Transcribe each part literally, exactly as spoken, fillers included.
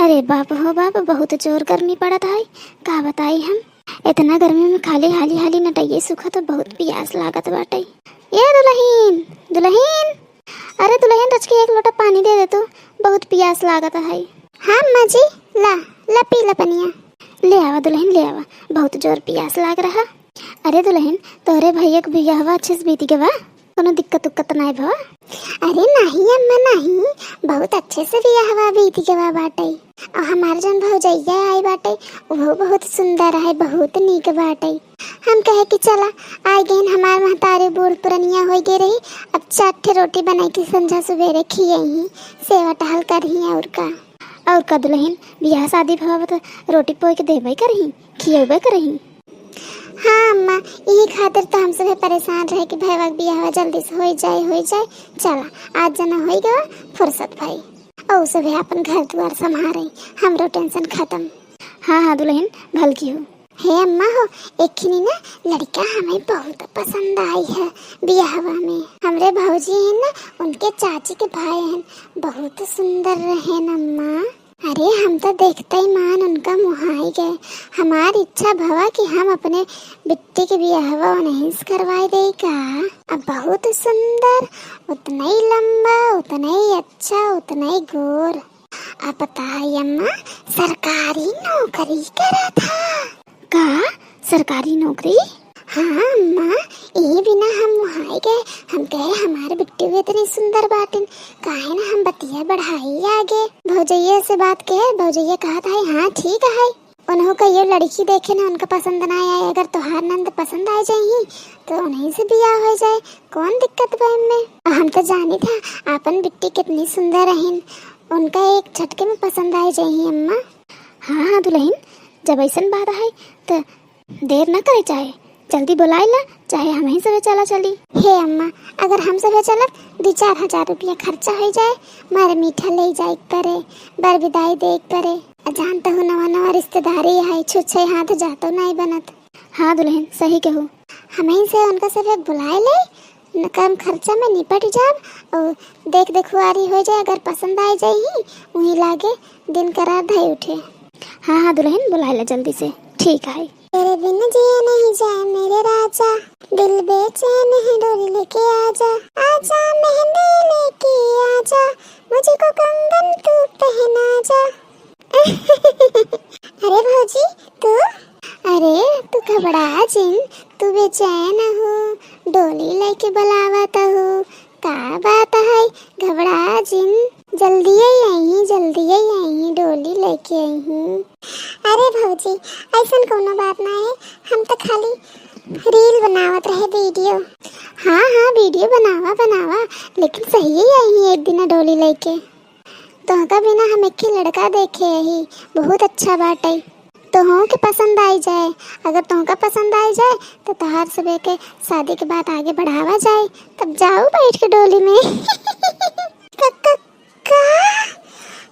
अरे बाप हो बाप, बहुत जोर गर्मी पड़त है, का बताई हम। इतना गर्मी में खाली हाली हाली नटइये सूखत, बहुत पियास लागत बाटे। ए दुलहिन, दुलहिन, अरे दुलहिन, रच के एक लोटा पानी दे दे तू, बहुत पियास लागत है। हाँ अम्मा जी, ला, ला पी ला पनिया। ले आवा दुलहिन, ले आवा, बहुत जोर पियास लाग रहा। अरे दुलहिन, तोहरे भैया के बियाहवा अच्छे से बीती गवा? कोनो दिक्कत उक्कत नाय भवा? अरे नाही अम्मा नाही, बहुत अच्छे से बियाहवा बीती गवा बाटे। और हमार जौन भौजैया आई बाटे, वो बहुत सुंदर है, बहुत नीक बाटे। हम कहे कि चला, आइ गइन हमार महतारी बूढ़ पुरनिया होइ गए रही, अब चार ठे रोटी बनाई के संझा सुबेरे खियई, सेवा टहल करही और का। और का दुलहिन, बियाह शादी भवा त रोटी पोई के देबे करही, खियबे करही। हाँ अम्मा, यही खातिर तो हम सभे परेशान रहे कि भैया के बियाहवा जल्दी से होइ जाए, होइ जाए। चला, आज जना होइ गवा, फुर्सत भई। और सभे अपन घर दुआर संभारे, हमरो tension खत्म। हाँ हाँ दुलहिन, भलकी हो। हे अम्मा हो, एक खिनी ना लड़का हमें बहुत पसंद आई है बियाहवा में। हमरे भौजी हैं ना, उनके चाची के भाई हैं, बहुत सुंदर रहे न अम्मा। अरे हम तो देखते ही मान उनका मुहाई गए। हमार इच्छा भवा कि हम अपने बिट्टी के बियाहवा उन्हीं से करवाई दे का। अब बहुत सुंदर, उतना ही लंबा, उतना ही अच्छा, उतना ही गोर। अब पता है अम्मा, सरकारी नौकरी करा था। का? सरकारी नौकरी? हाँ अम्मा, ये बिना हम वहाँ गए, हम कहे हमार बिट्टी भी इतनी सुंदर बाटिन, काहे ना हम बतिया बढ़ाई आगे। भौजैया से बात कहे, भौजैया कहत है हाँ ठीक है। उन्हों का ये लड़की देखे ना, उनका पसंद ना आए, अगर तोहार नंद पसंद आ जाई तो उन्हीं से बियाह हो जाए, कौन दिक्कत बा इनमें। हम तो जानी था आपन बिट्टी कितनी सुंदर रहीन, उनका एक झटके में पसंद आ जाई अम्मा। हाँ हाँ दुलहिन, जब ऐसन बात है त देर ना करे, चाहे जल्दी बोलाए ला, चाहे हम ही सभे चला चली। हे अम्मा, अगर हम सभे चलब, दो चार हजार रुपया खर्चा हो जाए, मारे मीठा ले जाए के परे, बर विदाई दे के परे। आ जानत हो नवा नवा रिश्तेदारी है, छुच्छे हाथ जातो नहीं बनत। हाँ दुलहिन, सही कहू। हम ही से उनका सभे बुलाए ले, न कम खर्चा में निपट जाब और देख देखुआरी हो जाए, अगर पसंद आ जाई ही, वहीं लागे दिन करार धई उठे। हाँ हाँ दुलहिन, बुलाए ला जल्दी से। ठीक है। तेरे बिन जिया नहीं जाए मेरे राजा, दिल बेचैन है डोली लेके आजा, आजा मेहंदी लेके आजा, मुझको कंगन तू पहना जा। अरे भौजी, तू? अरे तू घबरा जिन, तू बेचैन हो, डोली लेके बुलावत हो, का बात है, घबरा जिन, जल्दी ही आई, जल्दी ही आई, डोली लेके आई। अरे भौजी, ऐसन कोनो बात ना है, हम तो खाली reel बनावत रहे, video। हाँ हाँ, video बनावा बनावा, लेकिन सही ही आई एक दिन डोली लेके। तोहका बिना हम एक ही लड़का देखे ही, बहुत अच्छा बाटे। तोहों के पसंद आई जाए, अगर तोहका पसंद आई जाए तो तोहार सबे के शादी के बात आगे बढ़ावा जाए, तब जाओ बैठ के डोली में। क-, क-, का?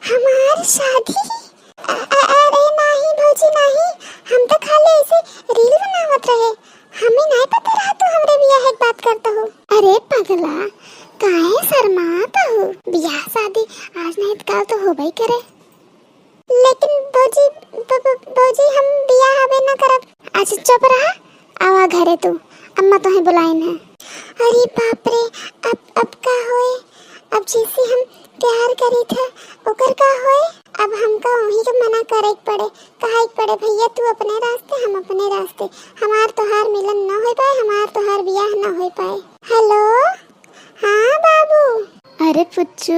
हमार शादी? अ-, अ-, अरे नाही भौजी नाही, हम तो खाली ऐसे reel बनावत रहे, हमें नहीं पता रहा तू हमरे बियाह के बात करता हो। अरे पगला, काहे शर्मात हो? बियाह शादी आज नहीं तो काल तो होबे करे। लेकिन भौजी, भ-, भ-, भौजी हम बियाह अबे ना करब। अच्छा चुप रहा, आवा घरे तू, अम्मा तोहे बुलाइन है। अरे बाप रे, अब, अब का होए? अब जैसे हम प्यार करी था, ओकर का होए? अब हमका वहीं के मना करे के पड़े, कहे के पड़े, "भैया तू अपने रास्ते, हम अपने रास्ते, हमार तोहार मिलन न हो पाए, हमार तोहार बियाह न हो पाए।" हेलो, हाँ बाबू। अरे पुच्चू,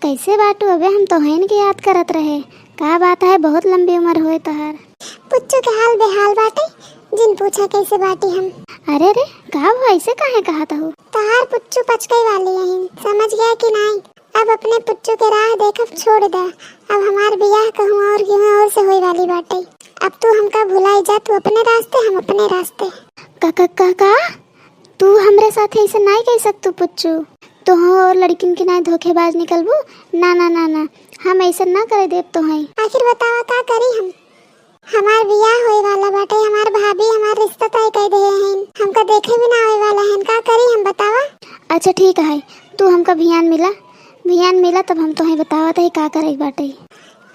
कैसे बाटू? अबे हम तोहन के याद करत रहे। का बात है, बहुत लंबी उम्र होए तोहार। पुच्चू के हाल बेहाल बाटे, जिन पूछा कैसे बाटी हम। अरे रे, का हुआ, ऐसे काहे कहत हो? तोहार पुच्चू पचकई वाली यही, समझ गया कि नहीं? अब अपने पुच्चू के राह देखब छोड़ दे, अब हमार बियाह कहूँ और केहू और से होए वाली बाटे। अब तू हमका भुलाई जा, तू अपने रास्ते, हम अपने रास्ते। का, का, का, का? तू हमरे साथे ऐसे नाई कह सकतू पुच्चू। तोहू और लड़किन के नाई धोखेबाज निकलबू। ना, ना, ना, ना, हम ऐसे ना करे देब तोहई। आखिर बतावा का करी हम? हमार बियाह होए वाला बाटे, हमार भाभी हमार रिश्ता तय कर दे हैं, हमका देखे भी ना आवे वाला हैं, का करी हम बतावा? अच्छा ठीक है, तू हमका भियान मिला, भियान मिला तब हम तोहई बतावत है का करे के बाटे।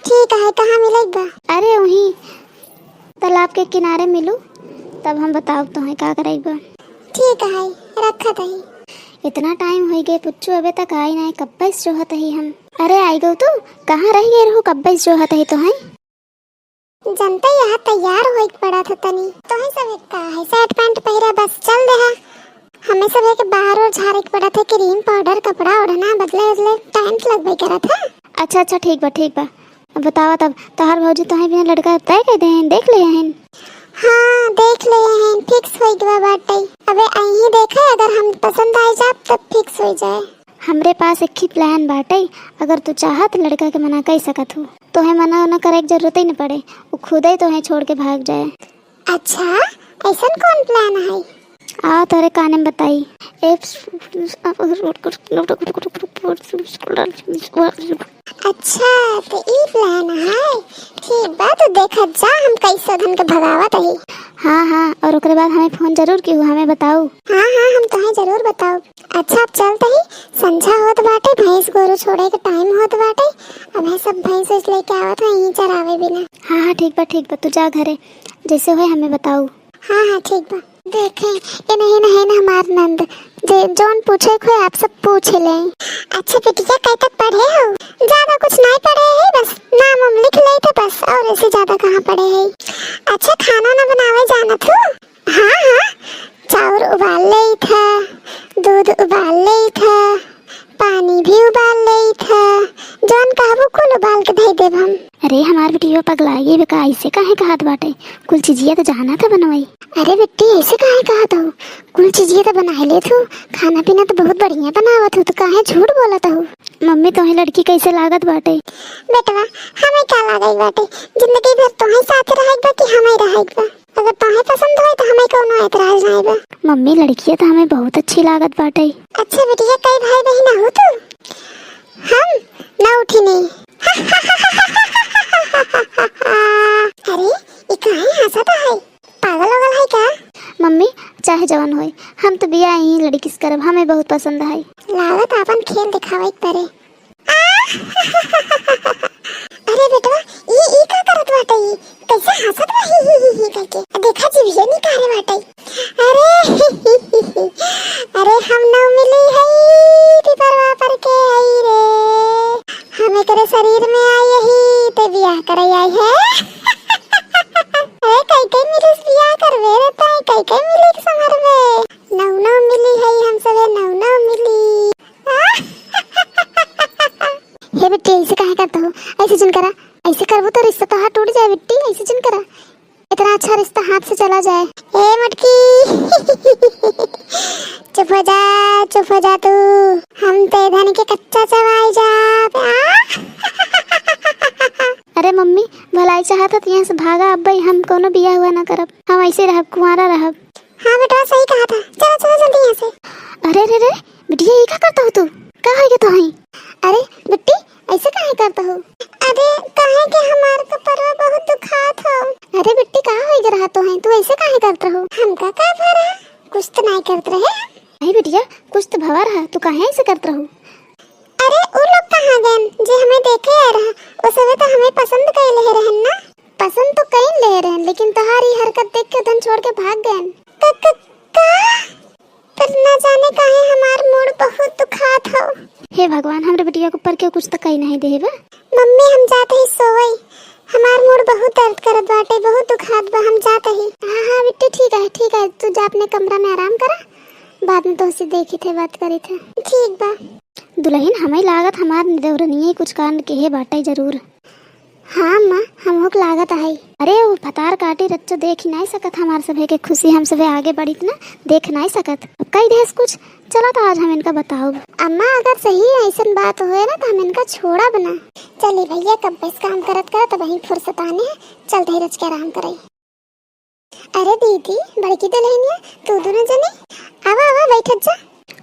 ठीक है, कहाँ मिले बा? अरे, वहीं तालाब के किनारे मिलू, तब हम बताउब तोहे का करे बा। ठीक है, रखत ही। इतना टाइम होइ गए, पुच्चू अबे तक आई नाहीं, कब्बे से जोहत ही हम। अरे, आई गउ तू, कहाँ रह गए रहू, कब्बे से जोहत ही तोहे। जनते यहाँ तैयार होइक पड़त ह तनी। तोहे सब एक का है, शर्ट पैंट पहिरा, बस चल दे है। हमें सब एक बाहर और झारे के पड़त है, क्रीम पाउडर, कपड़ा ओढ़ना, बदले बदले टाइम तो लगबे करत है। अच्छा, अच्छा, ठीक बा, ठीक बा। अब बतावा तब, तोहार भौजी तोहे बिना लड़का तय कर दे हैं, देख ले हैं? हाँ, देख ले हैं, फिक्स होइक बा बाटे। अबे अहीं देखे, अगर हम पसंद आइ जाब तब फिक्स होइ जाए। हमरे पास एक ही प्लान बाटे, अगर तू चाहत लड़का के मना कर सकत हो, तोहे मना उना करे के जरूरत ही न पड़े, वो खुदे तोहे छोड़ के भाग जाए। अच्छा, ऐसन कौन प्लान है? आ, तोरे काने में बताई। ए, अच्छा, तो ई प्लान है। ठीक बा, तू देखत जा, हम कैसे धन के भगावत ही। हाँ, हाँ, और ओकरे बाद हमें फोन जरूर किहू, हमें बताऊ। हाँ, हाँ, हम तोहे जरूर बताऊ। अच्छा, अब चलत ही, संझा होत बाटे, भैंस गोरू छोड़े के टाइम होत बाटे। अब है सब भैंस वैंस लेके आवत है, यहीं चरावे बिना। हाँ, हाँ, ठीक बा, ठीक बा, तू जा घरे, जैसे होए हमें बताऊ। हाँ, हाँ, ठीक बा। देखे, ये नहीं, नहीं ना हमार नंद, जे जौन पूछे के होए आप सब पूछ ले। अच्छा बिटिया, कई तक पढ़े हो? ज्यादा कुछ नहीं पढ़े है, बस नाम उम लिख ले थे बस, और ऐसे ज्यादा कहाँ पढ़े है। अच्छा, खाना ना बनावे जानत हो? हाँ, हाँ, चाउर उबाल लेई था, दूध उबाल लेई था, पानी भी उबाल लेई था, जौन कहबू कुल उबाल के धई देब हम। अरे हमार बिटिया पगलाई बे का, ऐसे काहे कहत बाटे? कुल चीजिया तो जाना था बनवाई। अरे बिट्टी, ऐसे काहे कहत हो? कुल चीजिया तो बनाए लेत हो, खाना पीना तो बहुत बढ़िया बनावत हो, तो काहे झूठ बोलत हो? मम्मी, तोहे लड़की कैसे लागत बाटे? बेटवा, हमें का लागत बाटे, जिंदगी भर तोहे साथ रहत बा कि हमें रहत बा? अगर तोहे पसंद होए तो हमें कौनो एतराज नाई बा। मम्मी, लड़किया तो हमें बहुत अच्छी लागत बाटे। अच्छा बिटिया, कई भाई बहिन हो तू? हम नौ ठिनी। अरे, ई काहे हंसत है? पागल उगल है का? मम्मी, चाहे जवन होए, हम तो बियाह यही लड़की से करब, हमें बहुत पसंद है। लागत आपन खेल दिखावे के परे। अरे बेटवा, ई, ई का करत बाटे ई? कैसे हंसत बा, ही, ही, ही, ही करके? देखा, जीभिये निकारे बाटे। अरे, अरे, हम नौ मिली है, पिपरवा पर के आई रे। हम एकरे शरीर में आई ही, ते बियाह करे आई है। अरे, कई, कई मिली से बियाह करबे रे तैं, कई, कई मिली के समर में। नौ, नौ मिली है हम सभे, नौ, नौ मिली। हे बिट्टी, ऐसे काहे करत हो? ऐसे जिन करा, ऐसे करबू तो रिश्ता तोहार टूट जाए बिट्टी, ऐसे जिन करा। इतना अच्छा रिश्ता हाथ से चला जाए। ए मटकी, चुप हो जा, चुप हो जा तू। हम ते धन के कच्चा चबाई जा। आ? अरे मम्मी, भलाई चाहत हत यहाँ से भागा, अब भाई हम कोनो बियाह हुआ ना करब, हम ऐसे रहब, कुंवारा रहब। हाँ बेटवा, सही कहा था। चलो, चलो जल्दी यहाँ से। अरे रे रे, बिटिया, ये का करता हो तू? का हो गया तो है? अरे बिट्टी, ऐसे काहे करता हो? अरे काहे के हमार कपरवा बहुत दुखात हो। अरे बिट्टी, का हो गया रहा तो है, तू ऐसे काहे करता हो? हमका का भरा, कुछ तो नहीं करत रहे। नहीं बिटिया, कुछ तो भवा रहा, तू काहे ऐसे करत रहू? अरे उ लोग कहाँ गए जे हमें देखे आ रहा? उ सभे तो हमें पसंद कर ले रहन ना। पसंद तो कई ले रहन, लेकिन तोहार ई हरकत देख के धन छोड़ के भाग गए। क-, क-, का? पर ना जाने काहे हमार मूड बहुत दुखात हो। हे भगवान, हमरे बिटिया के ऊपर के कुछ तो कई नहीं देबे। मम्मी, हम जात ही सोवई, हमार मूड बहुत दर्द करत बाटे, बहुत दुखात बा, हम जात ही। हाँ, हाँ बिट्टी, ठीक है, ठीक है, तू जा अपने कमरा में आराम करा, बाद में तोहसे देखी थे, बात करी थे। ठीक बा। दुल्हन, हमें लागत हमार देवरनिये कुछ कांड के है बाटे जरूर। हाँ अम्मा, हमहू के लागत है। अरे, वो भतार काटी रच्चो देख ही नहीं सकत, हमार सभे के खुशी, हम सभे आगे बढ़ित ना, देख नहीं सकत। अब कई देस कुछ, चला तो आज हम इनका बताओ। अम्मा, अगर सही ऐसन बात होए ना, तो हम इनका छोड़ब ना। चली भैया, कब बस काम करत करत अब वहीं फुर्सत आने है, चलते ही रच के आराम करे। अरे दीदी, बड़की दुल्हनिया, तू दोनों जने आवा, आवा, बैठत जा।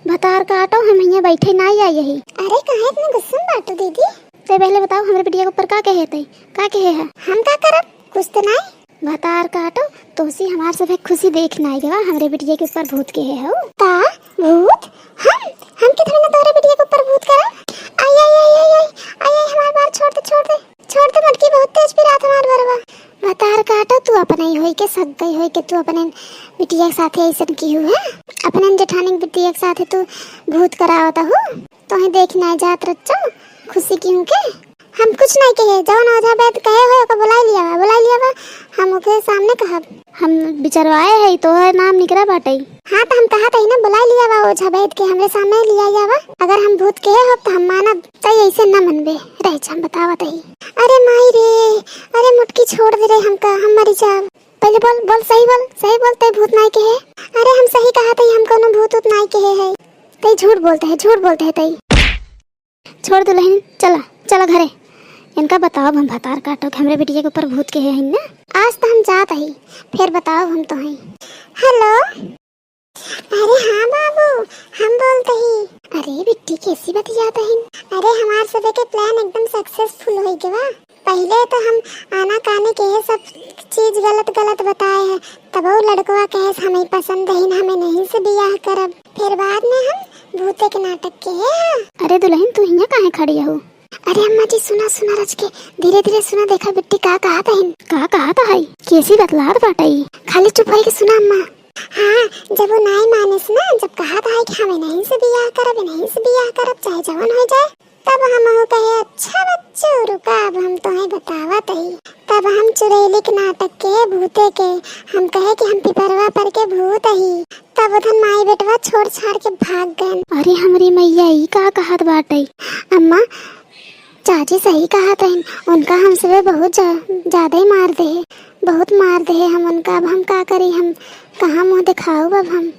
भतार काटो, हम हियाँ बैठे ना आई यही। अरे काहे इतना गुस्सा में बाटू दीदी? ते पहले बताओ, हमरे बिटिया के ऊपर का कहे तई? का कहे है? हम का करब? कुछ तो नहीं। भतार काटो, तोसी हमार सभे खुशी देख ना आई गवा, हमरे बिटिया के ऊपर भूत कहे हो। का? भूत? हम? हम के थोड़ी ना तोहरे बिटिया के ऊपर भूत करब। आई, आई, आई, आई, आई, आई, आई, हमार बार छोड़ दे, छोड़ दे। छोड़ दे मोटकी, बहुत तेज पिरात हमार बरवा। भतार काटो, तू अपने ही होई के, सगई होई के तू अपने बिटिया के साथे ऐसन किहू है? अपने जेठानी के बिटिया के साथे तू भूत करावत हू? तोहे देख नाई जात रच्चो, खुशी किहू के? हम कुछ नाई कहे, जवन ओझा बैद कहे हो ओका बुलाई लियावा, बुलाई लियावा, हम ओके सामने कहब। हम बिचरवाए है, तोहर नाम निकरा बाटई। हाँ, त हम कहत हई ना, बुलाई लियावा ओझा बैद के, हमरे सामने लियावा। अगर हम भूत कहे हो त हम मानब, तई ऐसे न मनबे। रह जा, हम बतावत हई। अरे माई रे, अरे मोटकी छोड़ दे रे हमका, हम मरी जाब। पहले बोल, बोल, सही बोल, सही बोल, तई भूत नाई कहे। अरे हम सही कहत हई, हम कौनो भूत उत नाई कहे हई। तई झूठ बोलत है, झूठ बोलत है तई। छोड़ दुलहिन, चला, चला घरे। इनका बताओ हम भतार काटो के हमरे बिटिया के ऊपर भूत कहे हईन ना। आज त हम जात हई, फिर बताओ हम तोहई। हेलो। अरे हाँ बाबू, हम बोलत ही। अरे बिट्टी, कैसी बतियात हईन? अरे हमार सबे के plan एकदम successful होई गवा। पहिले त हम आना कानी के ये सब चीज गलत गलत बताए हैं, तब वो लड़कवा कहे हमई पसंद हईन, हम इनहीं से बियाह करब। फिर बाद में हम भूते के नाटक के हैं। अरे दुलहिन, तू हियाँ काहे खड़ी हऊ? अरे अम्मा जी, सुना, सुना रच के, धीरे धीरे सुना, देखा बिट्टी का कहत हईन। का कहत हई? कैसी बतलात बाटई? खाली चुप होई के सुना अम्मा। हाँ, जब वो नाई मानिस ना, जब कहत हई कि हम इनहीं से बियाह करब, इनहीं से बियाह करब, चाहे जवन हो जाए, तब हमहू कहे, "अच्छा बच्चू, रुका, अब हम तोहे बतावत हई।" तब हम चुड़ैली के नाटक के, भूते के, हम कहे कि हम पिपरवा पर के भूत हई। तब उधन माई बेटवा छोड़ छाड़ के भाग गए। अरे हमरी मैया, ई का कहत बाटई? अम्मा, चाची सही कहत हईन, उनका हम सबे बहुत जा-, ज्यादा ही मार देहे, बहुत मार देहे हम उनका। अब हम का करी, हम कहाँ मुँह देखाउब अब हम?